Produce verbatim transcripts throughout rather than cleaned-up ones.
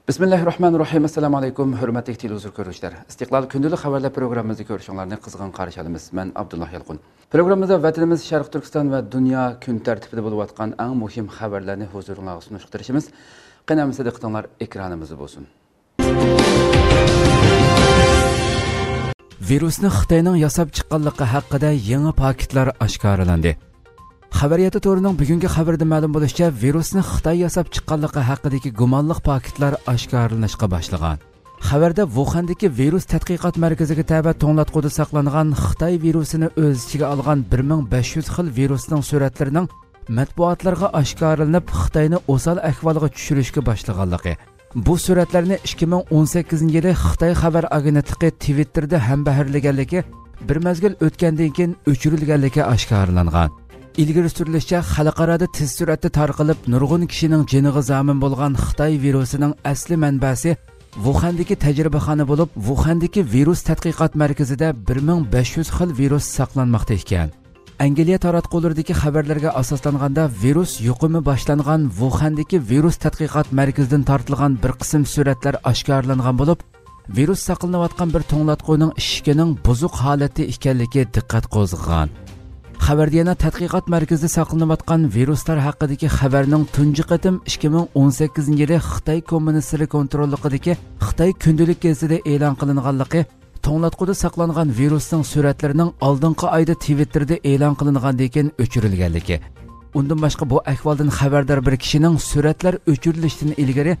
بىسمىللاھىررەھمانىررەھىم. ئەسسالامۇ ئەلەيكۇم، ھۆرمەتلىك تېلېۋىزور كۆرۈشلەر. ئىستىقلال كۈندىلىك خەۋەرلەر پروگراممىمىزنى كۆرۈشۈڭلارنى قىزغىن قارشى ئالىمىز. مەن ئابدۇللا يالقۇن. پروگراممىمىزدا ۋەتىنىمىز شەرقىي تۈركىستان ۋە دۇنيا كۈن تەرتىپىدە بولۇۋاتقان ئەڭ مۇھىم خەۋەرلەرنى ھۇزۇرۇڭلارغا سۇنۇشقا تىرىشىمىز. قېنى ئەمىسە دىققىتىڭلار ئېكرانىمىزدا بولسۇن. ۋىرۇسنى خىتاينىڭ ياساپ چىققانلىقى ھەققىدە يېڭى پاكىتلار ئاشكارىلاندى. خەۋەرىيەتتە تورىنىڭ بۈگۈنكى خەۋىرىدە مەلۇم بولۇشىچە، ۋىرۇسنى خىتاي ياساپ چىققانلىقى ھەققىدىكى گۇمانلىق پاكىتلار ئاشكارىلىنىشقا باشلىغان. خەۋەردە ۋۇخەندىكى ۋىرۇس تەتقىقات مەركىزىگە تەۋە توڭلاتقۇدا ساقلانغان خىتاي ۋىرۇسىنى ئۆز ئىچىگە ئالغان بىر مىڭ بەش يۈز خىل ۋىرۇسنىڭ سۈرەتلىرىنىڭ مەتبۇئاتلارغا ئاشكارىلىنىپ، خىتاينى ئوسال ئەھۋالغا چۈشۈرۈشكە باشلىغانلىقى، بۇ سۈرەتلەرنى ئىككى مىڭ ئون سەككىزىنچى يىلى خىتاي خەۋەر ئاگېنتلىقى تىۋىتتېردا ھەمبەھىرلىگەنلىكى، بىر مەزگىل ئۆتكەندىن كېيىن ئۆچۈرۈلگەنلىكى ئاشكارىلانغان. ئىلگىرى سۈرۈلۈشىچە، خەلقئارادا تېز سۈرئەتتە تارقىلىپ، نۇرغۇن كىشىنىڭ جېنىغا زامىن بولغان خىتاي ۋىرۇسىنىڭ ئەسلى مەنبەسى ۋۇخەندىكى تەجرىبىخانا بولۇپ، ۋۇخەندىكى ۋىرۇس تەتقىقات مەركىزىدە بىر مىڭ بەش يۈز خىل ۋىرۇس ساقلانماقتا ئىكەن. ئەنگلىيە تاراتقۇلىرىدىكى خەۋەرلەرگە ئاساسلانغاندا، ۋىرۇس يۇقۇمى باشلانغان ۋۇخەندىكى ۋىرۇس تەتقىقات مەركىزىدىن تارتىلغان بىر قىسىم سۈرەتلەر ئاشكارىلانغان بولۇپ، ۋىرۇس ساقلىنىۋاتقان بىر توڭلاتقۇنىڭ ئىشىكىنىڭ بۇزۇق ھالەتتە ئىكەنلىكى دىققەت قوزغىغان. خەۋەردە يەنە تەتقىقات مەركىزىدە ساقلىنىۋاتقان ۋىرۇسلار ھەققىدىكى خەۋەرنىڭ تۇنجى قېتىم ئىككى مىڭ ئون سەككىزىنچى يىلى خىتاي كوممۇنىستلىرى كونتروللۇقىدىكى خىتاي كۈندىلىك گېزىتىدە ئېلان قىلىنغانلىقى، توڭلاتقۇدا ساقلانغان ۋىرۇسنىڭ سۈرەتلىرىنىڭ ئالدىنقى ئايدا تىۋىتتېردا ئېلان قىلىنغاندىن كېيىن ئۆچۈرۈلگەنلىكى، ئۇندىن باشقا بۇ ئەھۋالدىن خەۋەردار بىر كىشىنىڭ سۈرەتلەر ئۆچۈرۈلۈشتىن ئىلگىرى،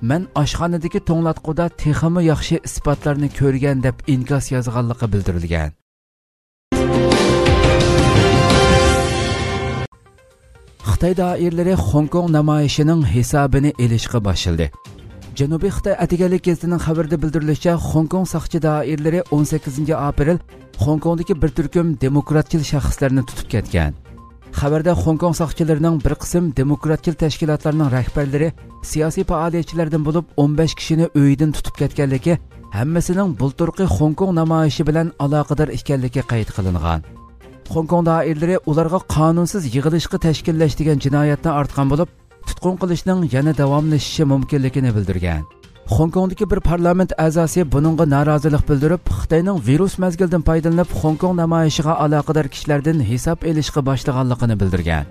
مەن ئاشخانىدىكى توڭلاتقۇدا تېخىمۇ ياخشى ئىسپاتلارنى كۆرگەن، دەپ ئىنكاس يازغانلىقى بىلدۈرۈلگەن. خىتاي دائىرىلىرى خوڭكوڭ نامايىشىنىڭ ھېسابىنى ئېلىشقا باشلىدى. جەنۇبىي خىتاي ئەتىگەنلىك گېزىتىنىڭ خەۋىرىدە بىلدۈرۈلۈشىچە، خوڭكوڭ ساقچى دائىرىلىرى ئون سەككىزىنچى ئاپرېل خوڭكوڭدىكى بىر تۈركۈم دېموكراتچىل شەخسلەرنى تۇتۇپ كەتكەن. خەۋەردە خوڭكوڭ ساقچىلىرىنىڭ بىر قىسىم دېموكراتچىل تەشكىلاتلارنىڭ رەھبەرلىرى، سىياسىي پائالىيەتچىلەردىن بولۇپ ئون بەش كىشىنى ئۆيىدىن تۇتۇپ كەتكەنلىكى، ھەممىسىنىڭ بۇلتۇرقى خوڭكوڭ نامايىشى بىلەن ئالاقىدار ئىكەنلىكى قەيت قىلىنغان. خوڭكوڭ دائىرىلىرى ئۇلارغا قانۇنسىز يىغىلىشقا تەشكىللەش دېگەن جىنايەتنى ئارتقان بولۇپ، تۇتقۇن قىلىشنىڭ يەنە داۋاملىشىشى مۇمكىنلىكىنى بىلدۈرگەن. خوڭكوڭدىكى بىر پارلامېنت ئەزاسى بۇنىڭغا نارازىلىق بىلدۈرۈپ، خىتاينىڭ ۋىرۇس مەزگىلىدىن پايدىلىنىپ، خوڭكوڭ نامايىشىغا ئالاقىدار كىشىلەردىن ھېساب ئېلىشقا باشلىغانلىقىنى بىلدۈرگەن.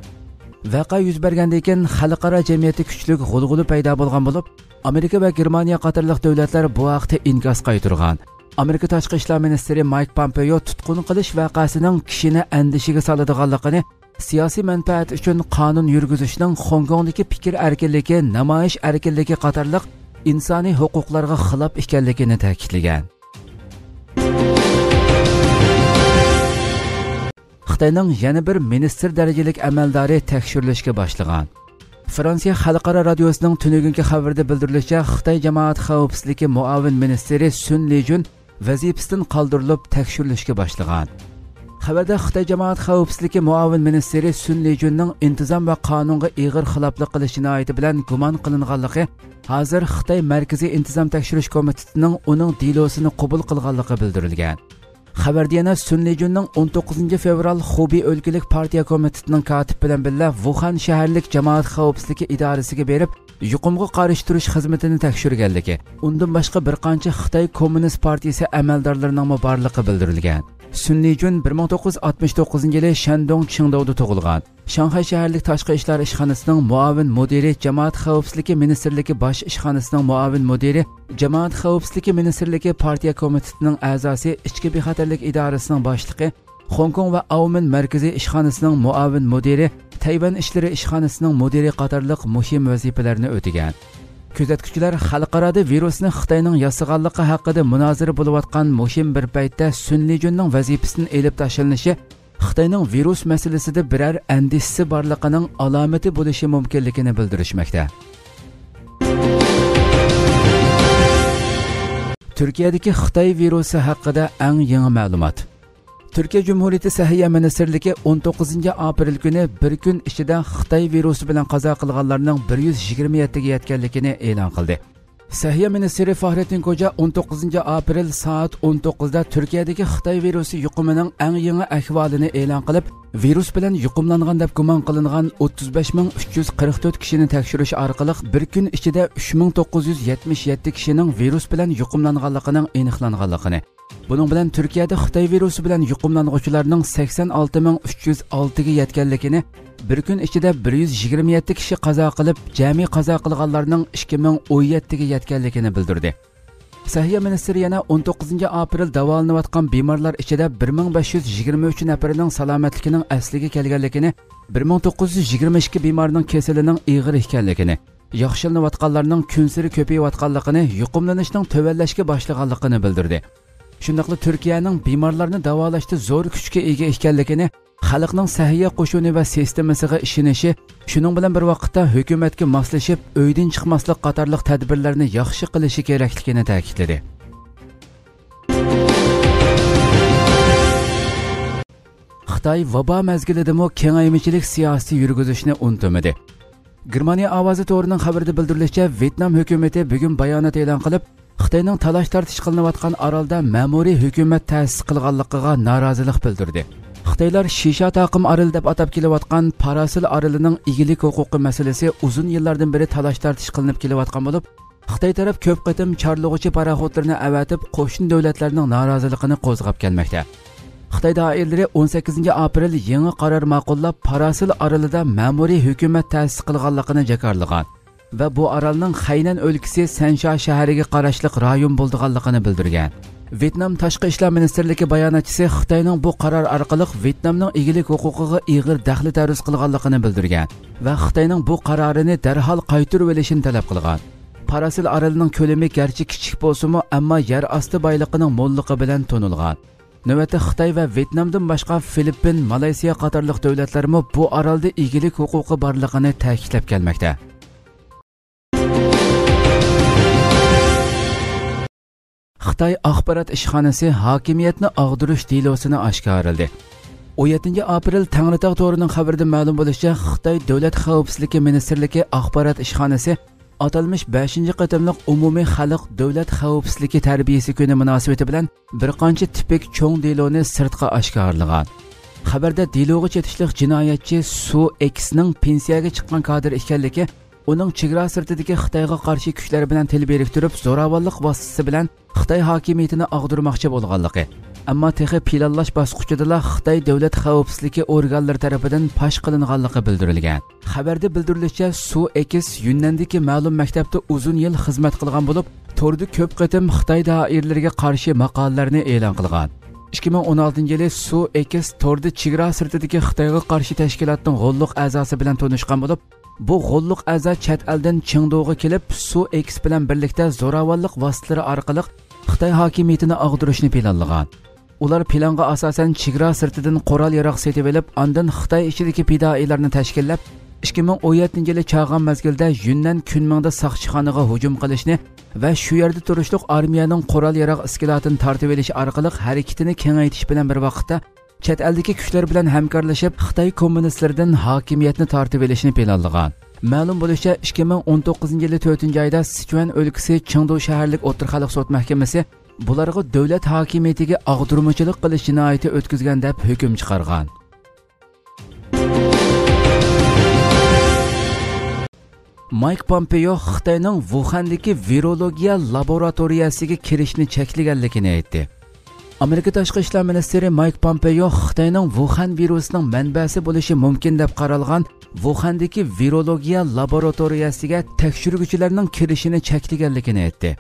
ۋەقە يۈز بەرگەندىن كېيىن، خەلقئارا جەمئىيەتتە كۈچلۈك غۇلغۇلا پەيدا بولغان بولۇپ، ئامېرىكا ۋە گېرمانىيە قاتارلىق دۆلەتلەر بۇ ھەقتە ئىنكاس قايتۇرغان. ئامېرىكا تاشقى ئىشلار مىنىستىرى مايك پامپېئو تۇتقۇن قىلىش ۋەقەسىنىڭ كىشىنى ئەندىشىگە سالىدىغانلىقىنى، سىياسىي مەنپەئەت ئۈچۈن قانۇن يۈرگۈزۈشنىڭ خوڭكوڭدىكى پىكىر ئەركىنلىكى، نامايىش ئەركىنلىكى قاتارلىق ئىنسانىي ھوقۇقلارغا خىلاپ ئىكەنلىكىنى تەكىتلىگەن. خىتاينىڭ يەنە بىر مىنىستىر دەرىجىلىك ئەمەلدارى تەكشۈرۈلۈشكە باشلىغان. فرانسىيە خەلقئارا رادىيوسىنىڭ تۈنۈگۈنكى خەۋىرىدە بىلدۈرۈلۈشىچە، خىتاي جامائەت خەۋپسىزلىكى مۇئاۋىن مىنىستىرى سۈن لىجۈن ۋەزىپىسىدىن قالدۇرۇلۇپ تەكشۈرۈلۈشكە باشلىغان. خەۋەردە خىتاي جامائەت خەۋپسىزلىكى مۇئاۋىن مىنىستىرى سۈن لىجۈننىڭ ئىنتىزام ۋە قانۇنغا ئېغىر خىلاپلىق قىلىش جىنايىتى بىلەن گۇمان قىلىنغانلىقى ھازىر خىتاي مەركىزىي ئىنتىزام تەكشۈرۈش كومىتېتىنىڭ ئۇنىڭ دېلوسىنى قوبۇل قىلغانلىقى بىلدۈرۈلگەن. خەۋەردە يەنە سۈن لىجۈننىڭ ئون توققۇزىنچى فېۋرال خۇبېي ئۆلكىلىك پارتىيە كومىتېتىنىڭ كاتىپى بىلەن بىللە ۋۇخەن شەھەرلىك جامائەت خەۋپسىزلىكى ئىدارىسىگە بېرىپ، يۇقۇمغا قارشى تۇرۇش خىزمىتىنى تەكشۈرگەنلىكى، ئۇندىن باشقا بىر قانچە خىتاي كوممۇنىست پارتىيىسى ئەمەلدارلىرىنىڭمۇ بارلىقى بىلدۈرۈلگەن. سۈن لىجۈن بىر مىڭ توققۇز يۈز ئاتمىش توققۇزىنچى يىلى شەندۇڭ چىڭداۋدا تۇغۇلغان. شاڭخەي شەھەرلىك تاشقى ئىشلار ئىشخانىسىنىڭ مۇئاۋىن مۇدىرى، جامائەت خەۋپسىزلىكى مىنىستىرلىكى باش ئىشخانىسىنىڭ مۇئاۋىن مۇدىرى، جامائەت خەۋپسىزلىكى مىنىستىرلىكى پارتىيە كومىتېتىنىڭ ئەزاسى، ئىچكى بىخەتەرلىك ئىدارىسىنىڭ باشلىقى، خوڭكوڭ ۋە ئاۋمېن مەركىزىي ئىشخانىسىنىڭ مۇئاۋىن مۇدىرى، تەيۋەن ئىشلىرى ئىشخانىسىنىڭ مۇدىرى قاتارلىق مۇھىم ۋەزىپىلەرنى ئۆتىگەن. كۆزەتكۈچىلەر خەلقئارادا ۋىرۇسنى خىتاينىڭ ياسىغانلىقى ھەققىدە مۇنازىرە بولۇۋاتقان مۇھىم بىر پەيتتە سۈن لىجۈننىڭ ۋەزىپىسىدىن ئېلىپ تاشلىنىشى خىتاينىڭ ۋىرۇس مەسىلىسىدە بىرەر ئەندىشىسى بارلىقىنىڭ ئالامىتى بولۇشى مۇمكىنلىكىنى بىلدۈرۈشمەكتە. تۈركىيەدىكى خىتاي ۋىرۇسى ھەققىدە ئەڭ يېڭى مەلۇمات. تۈركىيە جۇمھۇرىيىتى سەھىيە مىنىستىرلىكى ئون توققۇزىنچى ئاپرېل كۈنى بىر كۈن ئىچىدە خىتاي ۋىرۇسى بىلەن قازا قىلغانلارنىڭ بىر يۈز يىگىرمە يەتتىگە يەتكەنلىكىنى ئېلان قىلدى. سەھىيە مىنىستىرى فاھرېتتىن كوجا ئون توققۇزىنچى ئاپرېل سائەت ئون توققۇزدا تۈركىيەدىكى خىتاي ۋىرۇسى يۇقۇمىنىڭ ئەڭ يېڭى ئەھۋالىنى ئېلان قىلىپ، ۋىرۇس بىلەن يۇقۇملانغان دەپ گۇمان قىلىنغان ئوتتۇز بەش مىڭ ئۈچ يۈز قىرىق تۆت كىشىنى تەكشۈرۈش ئارقىلىق بىر كۈن ئىچىدە ئۈچ مىڭ توققۇز يۈز يەتمىش يەتتە كىشىنىڭ ۋىرۇس بىلەن يۇقۇملانغانلىقىنىڭ ئېنىقلانغانلىقىنى، بۇنىڭ بىلەن تۈركىيەدە خىتاي ۋىرۇسى بىلەن يۇقۇملانغۇچىلارنىڭ سەكسەن ئالتە مىڭ ئۈچ يۈز ئالتىگە يەتكەنلىكىنى، بىر كۈن ئىچىدە بىر يۈز يىگىرمە يەتتە كىشى قازا قىلىپ، جەمئىي قازا قىلغانلارنىڭ ئىككى مىڭ ئون يەتتىگە يەتكەنلىكىنى بىلدۈردى. سەھىيە مىنىستىرى يەنە ئون توققۇزىنچى ئاپرېل داۋالىنىۋاتقان بىمارلار ئىچىدە بىر مىڭ بەش يۈز يىگىرمە ئۈچ نەپىرىنىڭ سالامەتلىكىنىڭ ئەسلىگە كەلگەنلىكىنى، بىر مىڭ توققۇز يۈز يىگىرمە ئىككى بىمارنىڭ كېسىلىنىڭ ئېغىر ئىكەنلىكىنى، ياخشىلىنىۋاتقانلارنىڭ كۈنسېرى كۆپىيىۋاتقانلىقىنى، يۇقۇملىنىشنىڭ تۆۋەنلەشكە باشلىغانلىقىنى بىلدۈردى. شۇنداقلا تۈركىيەنىڭ بىمارلارنى داۋالاشتا زور كۈچكە ئىگە ئىكەنلىكىنى، خەلقنىڭ سەھىيە قوشۇنى ۋە سىستېمىسىغا ئىشىنىشى، شۇنىڭ بىلەن بىر ۋاقىتتا ھۆكۈمەتكە ماسلىشىپ، ئۆيدىن چىقماسلىق قاتارلىق تەدبىرلەرنى ياخشى قىلىشى كېرەكلىكىنى تەكىتلىدى. خىتاي ۋابا مەزگىلىدىمۇ كېڭەيمىچىلىك سىياسىتى يۈرگۈزۈشنى ئۇنتۇمىدى. گېرمانىيە ئاۋازى تورىنىڭ خەۋىرىدە بىلدۈرۈلۈشىچە، ۋيېتنام ھۆكۈمىتى بۈگۈن بايانات ئېلان قىلىپ، خىتاينىڭ تالاش-تارتىش قىلىنىۋاتقان ئارالدا مەمۇرىي ھۆكۈمەت تەسىس قىلغانلىقىغا نارازىلىق بىلدۈردى. خىتايلار شىشا تاقىم ئارىلى دەپ ئاتاپ كېلىۋاتقان پاراسىل ئارىلىنىڭ ئىگىلىك ھوقۇقى مەسىلىسى ئۇزۇن يىللاردىن بېرى تالاش-تارتىش قىلىنىپ كېلىۋاتقان بولۇپ، خىتاي تەرەپ كۆپ قېتىم چارلىغۇچى پاراخوتلىرىنى ئەۋەتىپ، قوشنا دۆلەتلەرنىڭ نارازىلىقىنى قوزغاپ كەلمەكتە. خىتاي دائىرىلىرى ئون سەككىزىنچى ئاپرېل يېڭى قارار ماقۇللاپ، پاراسىل ئارىلىدا مەمۇرىي ھۆكۈمەت تەسىس قىلغانلىقىنى جاكارلىغان ۋە بۇ ئارالنىڭ خەينەن ئۆلكىسى سەنشا شەھىرىگە قاراشلىق رايون بولىدىغانلىقىنى بىلدۈرگەن. ۋيېتنام تاشقى ئىشلار مىنىستىرلىكى باياناتچىسى خىتاينىڭ بۇ قارار ئارقىلىق ۋيېتنامنىڭ ئىگىلىك ھوقۇقىغا ئېغىر دەخلى تەرۇز قىلغانلىقىنى بىلدۈرگەن ۋە خىتاينىڭ بۇ قارارىنى دەرھال قايتۇرۇۋېلىشىنى تەلەپ قىلغان. پاراسىل ئارىلىنىڭ كۆلىمى گەرچە كىچىك بولسىمۇ، ئەمما يەر ئاستى بايلىقىنىڭ موللۇقى بىلەن تونۇلغان. نۆۋەتتە خىتاي ۋە ۋيېتنامدىن باشقا فىلىپپىن، مالايسىيا قاتارلىق دۆلەتلەرمۇ بۇ ئارالدا ئىگىلىك ھوقۇقى بارلىقىنى تەكىتلەپ كەلمەكتە. خىتاي ئاخبارات ئىشخانىسى ھاكىمىيەتنى ئاغدۇرۇش دېلوسىنى ئاشكارىلىدى. ئون يەتتىنچى ئاپرېل تەڭرىتاغ تورىنىڭ خەۋىرىدىن مەلۇم بولۇشىچە، خىتاي دۆلەت خەۋپسىزلىكى مىنىستىرلىكى ئاخبارات ئىشخانىسى ئاتالمىش بەشىنچى قېتىملىق ئومۇمىي خەلق دۆلەت خەۋپسىزلىكى تەربىيىسى كۈنى مۇناسىۋىتى بىلەن بىر قانچە تىپىك چوڭ دېلونى سىرتقا ئاشكارىلىغان. خەۋەردە دېلوغا چېتىشلىق جىنايەتچى سۇ ئېكسنىڭ پېنسىيەگە چىققان كادىر ئىكەنلىكى، ئۇنىڭ چېگرا سىرتىدىكى خىتايغا قارشى كۈچلەر بىلەن تىل بىرىكتۈرۈپ، زوراۋانلىق ۋاسىتىسى بىلەن خىتاي ھاكىمىيىتىنى ئاغدۇرماقچى بولغانلىقى، ئەمما تېخى پىلانلاش باسقۇچىدىلا خىتاي دۆلەت خەۋپسىزلىكى ئورگانلىرى تەرىپىدىن پاش قىلىنغانلىقى بىلدۈرۈلگەن. خەۋەردە بىلدۈرۈلۈشىچە، سۇ ئېكس يۈننەندىكى مەلۇم مەكتەپتە ئۇزۇن يىل خىزمەت قىلغان بولۇپ، توردا كۆپ قېتىم خىتاي دائىرىلىرىگە قارشى ماقالىلەرنى ئېلان قىلغان. ئىككى مىڭ ئون ئالتىنچى يىلى سۇ ئېكس توردا چېگرا سىرتىدىكى خىتايغا قارشى تەشكىلاتنىڭ غوللۇق ئەزاسى بىلەن تونۇشقان بولۇپ، بۇ غوللۇق ئەزا چەت ئەلدىن چېڭدۇغا كېلىپ، سۇ ئېكس بىلەن بىرلىكتە زوراۋانلىق ۋاسىتىلىرى ئارقىلىق خىتاي ھاكىمىيىتىنى ئاغدۇرۇشنى پىلانلىغان. ئۇلار پىلانغا ئاساسەن چېگرا سىرتىدىن قورال-ياراغ سېتىۋېلىپ، ئاندىن خىتاي ئىچىدىكى پىدائىيلارنى تەشكىللەپ، ئىككى مىڭ ئون يەتتىنچى يىلى چاغان مەزگىلدە يۈننەن كۈنمىڭدا ساقچىخانىغا ھۇجۇم قىلىشنى ۋە شۇ يەردە تۇرۇشلۇق ئارمىيەنىڭ قورال-ياراغ ئىسكىلاتىنى تارتىۋېلىش ئارقىلىق ھەرىكىتىنى كېڭەيتىش بىلەن بىر ۋاقىتتا، چەت ئەلدىكى كۈچلەر بىلەن ھەمكارلىشىپ، خىتاي كوممۇنىستلىرىدىن ھاكىمىيەتنى تارتىۋېلىشنى پىلانلىغان. مەلۇم بولۇشىچە، ئىككى مىڭ ئون توققۇزىنچى يىلى تۆتىنچى ئايدا سىچۈەن ئۆلكىسى چېڭدۇ شەھەرلىك ئوتتۇرا خەلق سوت مەھكىمىسى بۇلارغا دۆلەت ھاكىمىيىتىگە ئاغدۇرمىچىلىق قىلىش جىنايىتى ئۆتكۈزگەن دەپ ھۆكۈم چىقارغان. مايك پومپېيو خىتاينىڭ ۋۇخەندىكى ۋىرولوگىيە لابوراتورىيەسىگە كىرىشنى چەكلىگەنلىكىنى ئېيتتى. ئامېرىكا تاشقى ئىشلار مىنىستىرى مايك پومپېيو خىتاينىڭ ۋۇخەن ۋىرۇسىنىڭ مەنبەسى بولۇشى مۇمكىن دەپ قارالغان ۋۇخەندىكى ۋىرولوگىيە لابوراتورىيەسىگە تەكشۈرگۈچىلەرنىڭ كىرىشىنى چەكلىگەنلىكىنى ئېيتتى.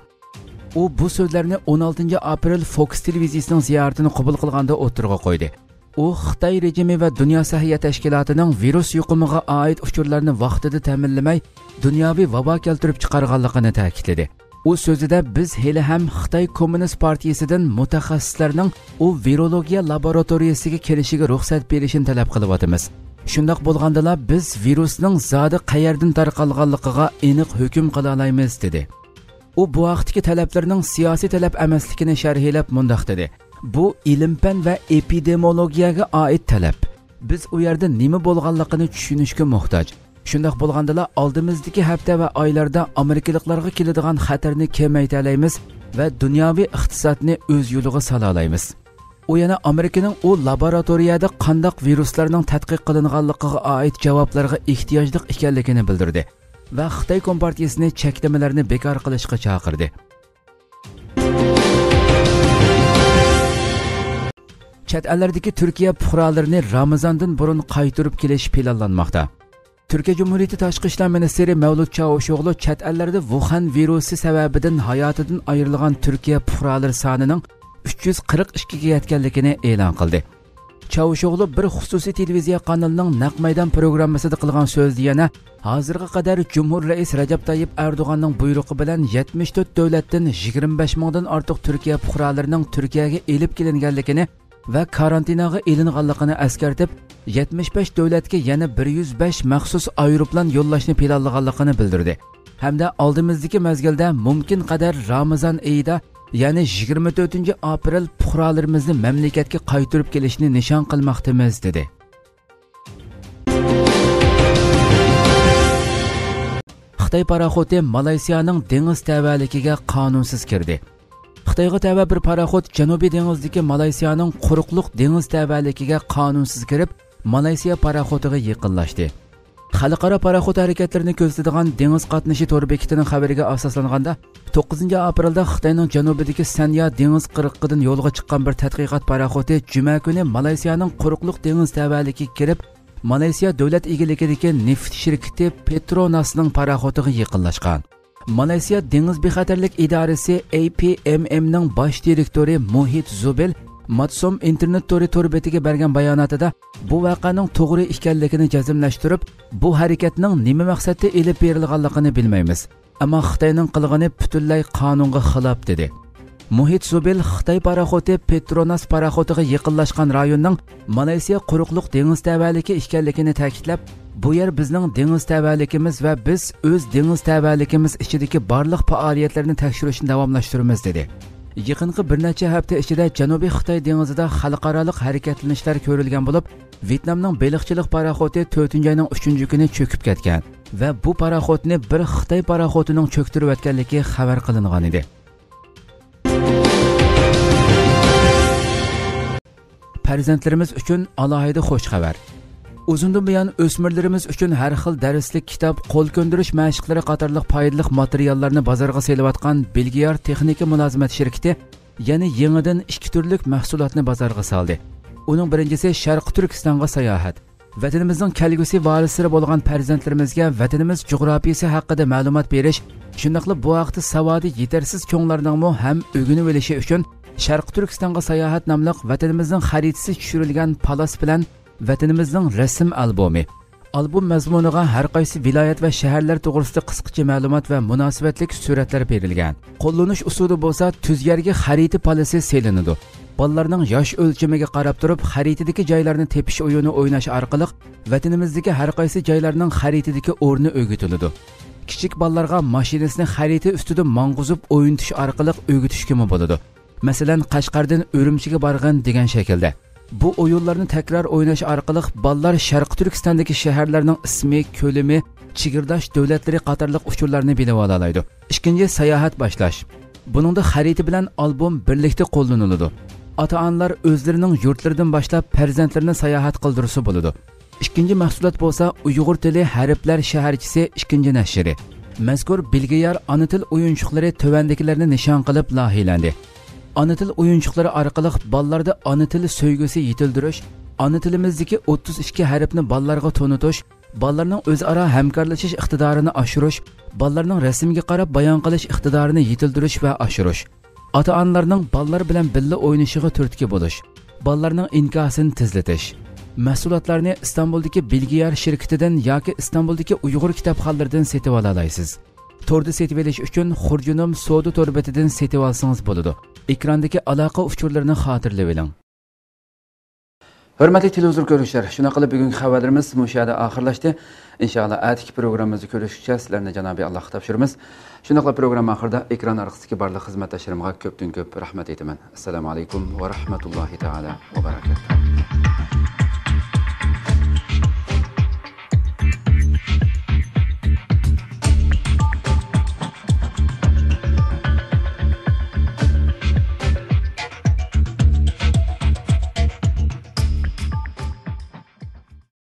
ئۇ بۇ سۆزلەرنى ئون ئالتىنچى ئاپرېل فوكس تېلېۋىزىيىسىنىڭ زىيارىتىنى قوبۇل قىلغاندا ئوتتۇرىغا قويدى. ئۇ خىتاي رېجىمى ۋە دۇنيا سەھىيە تەشكىلاتىنىڭ ۋىرۇس يۇقۇمىغا ئائىت ئۇچۇرلارنى ۋاقتىدا تەمىنلىمەي، دۇنياۋى ۋابا كەلتۈرۈپ چىقارغانلىقىنى تەكىتلىدى. ئۇ سۆزىدە، بىز ھېلىھەم خىتاي كوممۇنىست پارتىيىسىدىن مۇتەخەسسىسلەرنىڭ ئۇ ۋىرولوگىيە لابوراتورىيەسىگە كىرىشىگە رۇخسەت بېرىشىنى تەلەپ قىلىۋاتىمىز. شۇنداق بولغاندىلا، بىز ۋىرۇسنىڭ زادى قەيەردىن تارقالغانلىقىغا ئېنىق ھۆكۈم قىلالايمىز، دېدى. ئۇ بۇ ھەقتىكى تەلەپلىرىنىڭ سىياسىي تەلەپ ئەمەسلىكىنى شەرھلەپ مۇنداق دېدى: بۇ ئىلىم-پەن ۋە ئېپىدېمولوگىيەگە ئائىت تەلەپ. بىز ئۇ يەردە نېمە بولغانلىقىنى چۈشىنىشكە موھتاج. شۇنداق بولغاندىلا، ئالدىمىزدىكى ھەپتە ۋە ئايلاردا ئامېرىكىلىقلارغا كېلىدىغان خەتەرنى كېمەيتەلەيمىز ۋە دۇنياۋى ئىقتىسادنى ئۆز يولىغا سالالايمىز. ئۇ يەنە ئامېرىكىنىڭ ئۇ لابوراتورىيەدە قانداق ۋىرۇسلارنىڭ تەتقىق قىلىنغانلىقىغا ئائىت جاۋابلارغا ئېھتىياجلىق ئىكەنلىكىنى بىلدۈردى ۋە خىتاي كومپارتىيىسىنى چەكلىمىلەرنى بىكار قىلىشقا چاقىردى. چەت ئەللەردىكى تۈركىيە پۇقرالىرىنى رامىزاندىن بۇرۇن قايتۇرۇپ كېلىش پىلانلانماقتا. تۈركىيە جۇمھۇرىيىتى تاشقى ئىشلار مىنىستىرى مەۋلۇت چاۋۇشئوغلۇ چەت ئەللەردە ۋۇخەن ۋىرۇسى سەۋەبىدىن ھاياتىدىن ئايرىلغان تۈركىيە پۇقرالىرى سانىنىڭ ئۈچ يۈز قىرىق ئىككىگە يەتكەنلىكىنى ئېلان قىلدى. چاۋۇشئوغلۇ بىر خۇسۇسىي تېلېۋىزىيە قانىلىنىڭ نەق مەيدان پروگراممىسىدا قىلغان سۆزىدە يەنە، ھازىرغا قەدەر جۇمھۇر رەئىس رەجەپ تايىپ ئەردوغاننىڭ بۇيرۇقى بىلەن يەتمىش تۆت دۆلەتتىن يىگىرمە بەش مىڭدىن ئارتۇق تۈركىيە پۇقرالىرىنىڭ تۈركىيەگە ئېلىپ كېلىنگەنلىكىنى ۋە كارانتىناغا ئېلىنغانلىقىنى ئەسكەرتىپ، يەتمىش بەش دۆلەتكە يەنە بىر يۈز بەش مەخسۇس ئايروپىلان يوللاشنى پىلانلىغانلىقىنى بىلدۈردى ھەمدە ئالدىمىزدىكى مەزگىلدە مۇمكىن قەدەر رامىزان ئېيىدا، يەنى يىگىرمە تۆتىنچى ئاپرېل پۇقرالىرىمىزنى مەملىكەتكە قايتۇرۇپ كېلىشنى نىشان قىلماقتىمىز، دېدى. خىتاي پاراخوتى مالايسىيانىڭ دېڭىز تەۋەلىكىگە قانۇنسىز كىردى. خىتايغا تەۋە بىر پاراخوت جەنۇبىي دېڭىزدىكى مالايسىيانىڭ قۇرۇقلۇق دېڭىز تەۋەلىكىگە قانۇنسىز كىرىپ، مالايسىيا پاراخوتىغا يېقىنلاشتى. خەلقئارا پاراخوت ھەرىكەتلىرىنى كۆزىتىدىغان دېڭىز قاتنىشى تور بېكىتىنىڭ خەۋىرىگە ئاساسلانغاندا، توققۇزىنچى ئاپرېلدا خىتاينىڭ جەنۇبىدىكى سەنيا دېڭىز قىرغىقىدىن يولغا چىققان بىر تەتقىقات پاراخوتى جۈمە كۈنى مالايسىيانىڭ قۇرۇقلۇق دېڭىز تەۋەلىكىگە كىرىپ، مالايسىيا دۆلەت ئىگىلىكىدىكى نېفىت شىركىتى پېتروناسنىڭ پاراخوتىغا يېقىنلاشقان. مالايسىيا دېڭىز بىخەتەرلىك ئىدارىسى، ئەي پى ئېم ئېمنىڭ باش دىرېكتورى مۇھىت زۇبېل ماتسوم ئىنتېرنېت تورى تور بېتىگە بەرگەن باياناتىدا بۇ ۋەقەنىڭ توغرا ئىكەنلىكىنى جەزملەشتۈرۈپ، بۇ ھەرىكەتنىڭ نېمە مەقسەتتە ئېلىپ بېرىلغانلىقىنى بىلمەيمىز. ئەمما خىتاينىڭ قىلغىنى پۈتۈنلەي قانۇنغا خىلاپ، دېدى. مۇھىت زۇبېل خىتاي پاراخوتى پېتروناس پاراخوتىغا يېقىنلاشقان رايوننىڭ مالايسىيا قۇرۇقلۇق دېڭىز تەۋەلىكى ئىكەنلىكىنى تەكىتلەپ، بۇ يەر بىزنىڭ دېڭىز تەۋەلىكىمىز ۋە بىز ئۆز دېڭىز تەۋەلىكىمىز ئىچىدىكى بارلىق پائالىيەتلەرنى تەكشۈرۈشنى داۋاملاشتۇرىمىز، دېدى. يېقىنقى بىر نەچچە ھەپتە ئىچىدە جەنۇبىي خىتاي دېڭىزىدا خەلقئارالىق ھەرىكەتلىنىشلەر كۆرۈلگەن بولۇپ، ۋيېتنامنىڭ بېلىقچىلىق پاراخوتى تۆتىنچى ئاينىڭ ئۈچىنچى كۈنى چۆكۈپ كەتكەن ۋە بۇ پاراخوتنى بىر خىتاي پاراخوتىنىڭ چۆكتۈرۈۋەتكەنلىكى خەۋەر قىلىنغان ئىدى. پەرزەنتلىرىمىز ئۈچۈن ئالاھىدە خۇش خەۋەر. ئۇزۇندىن بۇيان ئۆسمۈرلىرىمىز ئۈچۈن ھەر خىل دەرسلىك كىتاب، قول كۆندۈرۈش مەشىقلىرى قاتارلىق پايدىلىق ماتېرىياللارنى بازارغا سېلىۋاتقان بىلگىيار تېخنىكا مۇلازىمەت شىركىتى يەنە يېڭىدىن ئىككى تۈرلۈك مەھسۇلاتنى بازارغا سالدى. ئۇنىڭ بىرىنچىسى شەرقىي تۈركىستانغا ساياھەت. ۋەتىنىمىزنىڭ كەلگۈسى ۋارىسلىرى بولغان پەرزەنتلىرىمىزگە ۋەتىنىمىز جۇغراپىيىسى ھەققىدە مەلۇمات بېرىش، شۇنداقلا بۇ ھەقتە ساۋادى يېتەرسىز چوڭلارنىڭمۇ ھەم ئۆگىنىۋېلىشى ئۈچۈن شەرقىي تۈركىستانغا ساياھەت ناملىق ۋەتىنىمىزنىڭ خەرىتىسى چۈشۈرۈلگەن پالاس بىلەن ۋەتىنىمىزنىڭ رەسىم ئالبومى. ئالبوم مەزمۇنىغا ھەر قايسى ۋىلايەت ۋە شەھەرلەر توغرىسىدا قىسقىچە مەلۇمات ۋە مۇناسىۋەتلىك سۈرەتلەر بېرىلگەن. قوللىنىش ئۇسۇلى بولسا تۈز يەرگە خەرىتە پالىسى سېلىنىدۇ. بالىلارنىڭ ياش ئۆلچىمىگە قاراپ تۇرۇپ، خەرىتىدىكى جايلارنى تېپىش ئويۇنى ئويناش ئارقىلىق ۋەتىنىمىزدىكى ھەر قايسى جايلارنىڭ خەرىتىدىكى ئورنى ئۆگىتىلىدۇ. كىچىك بالىلارغا ماشىنىسىنى خەرىتە ئۈستىدە ماڭغۇزۇپ ئوينىتىش ئارقىلىق ئۆگىتىشكىمۇ بولىدۇ. مەسىلەن، قەشقەردىن ئۈرۈمچىگە بارغىن دېگەن شەكىلدە. بۇ ئويۇنلارنى تەكرار ئويناش ئارقىلىق بالىلار شەرقىي تۈركىستاندىكى شەھەرلەرنىڭ ئىسمى، كۆلىمى، چېگرىداش دۆلەتلىرى قاتارلىق ئۇچۇرلارنى بىلىۋالالايدۇ. ئىككىنچى، ساياھەت باشلاش. بۇنىڭدا خەرىتە بىلەن ئالبوم بىرلىكتە قوللىنىلىدۇ. ئاتا-ئانىلار ئۆزلىرىنىڭ يۇرتلىرىدىن باشلاپ پەرزەنتلىرىنى ساياھەت قىلدۇرسا بولىدۇ. ئىككىنچى مەھسۇلات بولسا ئۇيغۇر تىلى، ھەرپلەر شەھەرچىسى ئىككىنچى نەشرى. مەزكۇر بىلگىيار ئانا تىل ئويۇنچۇقلىرى تۆۋەندىكىلەرنى نىشان قىلىپ لايىھىلەندى. ئانا تىل ئويۇنچۇقلىرى ئارقىلىق بالىلاردا ئانا تىل سۆيگۈسى يېتىلدۈرۈش، ئانا تىلىمىزدىكى ئوتتۇز ئىككى ھەرپنى بالىلارغا تونۇتۇش، بالىلارنىڭ ئۆزئارا ھەمكارلىشىش ئىقتىدارىنى ئاشۇرۇش، بالىلارنىڭ رەسىمگە قاراپ بايان قىلىش ئىقتىدارىنى يېتىلدۈرۈش ۋە ئاشۇرۇش. ئاتا-ئانىلارنىڭ بالىلار بىلەن بىللە ئوينىشىغا تۈرتكە بولۇش. بالىلارنىڭ ئىنكاسىنى تېزلىتىش. مەھسۇلاتلارنى ئىستانبۇلدىكى بىلگىيار شىركىتىدىن ياكى ئىستانبۇلدىكى ئۇيغۇر كىتابخانلىرىدىن سېتىۋالالايسىز. توردا سېتىۋېلىش ئۈچۈن خۇرجۇنۇم سودا تور بېتىدىن سېتىۋالسىڭىز بولىدۇ. ئېكراندىكى ئالاقە ئۇچۇرلىرىنى خاتىرىلىۋېلىڭ. ھۆرمەتلىك تېلېۋىزور كۆرۈشلەر، شۇنداق قىلىپ بۈگۈنكى خەۋەرلىرىمىز مۇشۇ يەردە ئاخىرلاشتى. ئىنشائاللا، ئەتىكى پروگراممىمىزدا كۆرۈشكىچە سىلەرنى جانابى ئاللاھقا تاپشۇرىمىز. شۇنداقلا پروگرامما ئاخىرىدا ئېكران ئارقىسىدىكى بارلىق خىزمەتداشلىرىمغا كۆپتىن كۆپ رەھمەت ئېيتىمەن. ئەسسالامۇ ئەلەيكۇم ۋە رەھمەتۇللاھى تائالا ۋە بەرەكاتۇھ.